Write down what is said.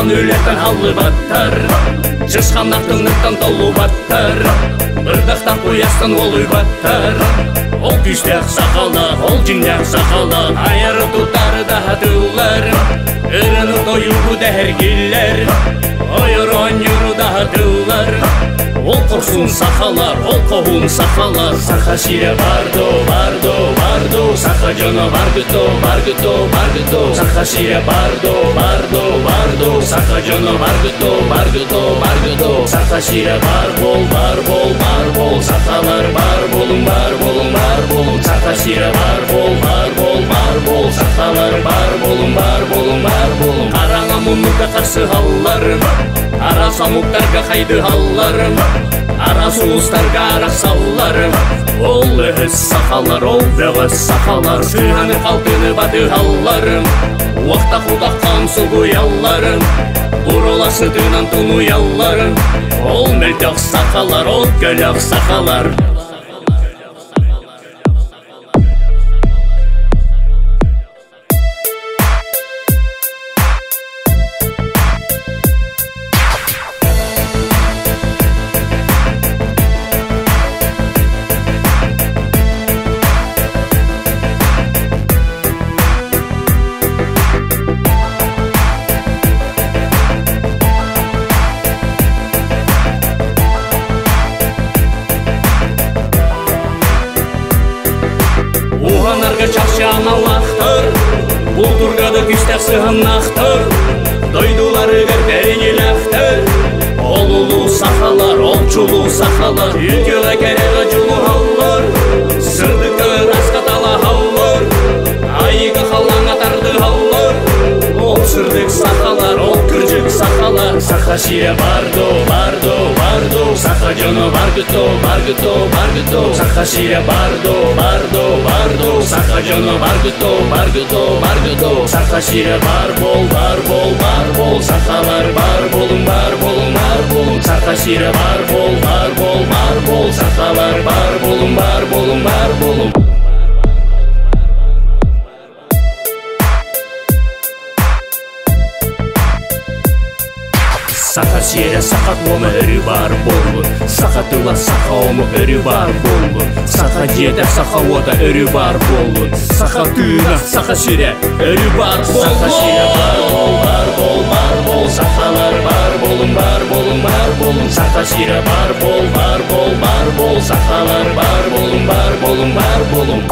Ыарахан үлэттэн халлыбаттар, Чысханнар тымныттан толлубаттар, Бырдахтан куйастан уолуйбаттар. Ол күүстээх сахалар, ол дьиҥнээх сахалар, Айары тутары да хатыллар, Ырыны тойугу да эргиллэр, Ойор оонньууру да хатыллар. Ол хорсун сахалар, ол хоһуун сахалар, Саха сирэ бардо, бардо, бардо, Саха дьоно баргыто, баргыто, баргыто, Саха сирэ бардо, бардо, бардо, Саха дьоно баргыто, баргыто, баргыто, Саха сирэ бар бол, бар бол, бар бол, Сахалар бар болуҥ, бар болуҥ, бар болуҥ, Саха сирэ бар бол, бар бол, бар бол, Сахалар бар болуҥ, бар болуҥ, бар болуҥ. Хараҥа муннукка харсыһаллар, Араас омуктарга хайдыһаллар, Араас улуустарга арахсаллар. Ол өһөс сахалар, ол бөҕөс сахалар, Сыыһаны-халтыны батыһаллар, Уохтах утаххан сугуйаллар, Бурула сытынан тунуйаллар. Ол мөлтөх сахалар, ол көлөх сахалар. Уһанарга чахчы аналлаахтар, Бултурга да күүстээх сыһаннаахтар, Дойдуларыгар бэриниилээхтэр. Ол улуу сахалар, ол чулуу сахалар, Үтүөҕэ кэрэҕэ дьулуһаллар, Сырдыкка ырааска талаһаллар, Айыыга халлааҥҥа тардыһаллар. Ол сырдык сахалар, ол кырдьык сахалар, Саха сирэ бардо, бардо, бардо, Саха дьоно баргыто, баргыто, баргыто, Саха сирэ бардо, бардо, бардо, Саха дьоно баргыто, баргыто, баргыто, Саха сирэ бар бол, бар бол, бар бол, Сахалар бар болуҥ, бар болуҥ, бар болуҥ, Саха сирэ бар бол, бар бол, бар бол, Сахалар бар болуҥ, бар болуҥ, бар болуҥ. Саха сиэрэ саха туома өрүү баар буоллун, Саха тыла саха омук өрүү баар буоллун, Саха дьиэтэ саха уота өрүү баар буоллун, Саха тыына саха сирэ өрүү баар буоллун. Саха сирэ бар бол, бар бол, бар бол, Сахалар бар болуҥ, бар болуҥ, бар болуҥ, Саха сирэ бар бол, бар бол, бар бол, Сахалар бар болуҥ, бар болуҥ, бар болуҥ.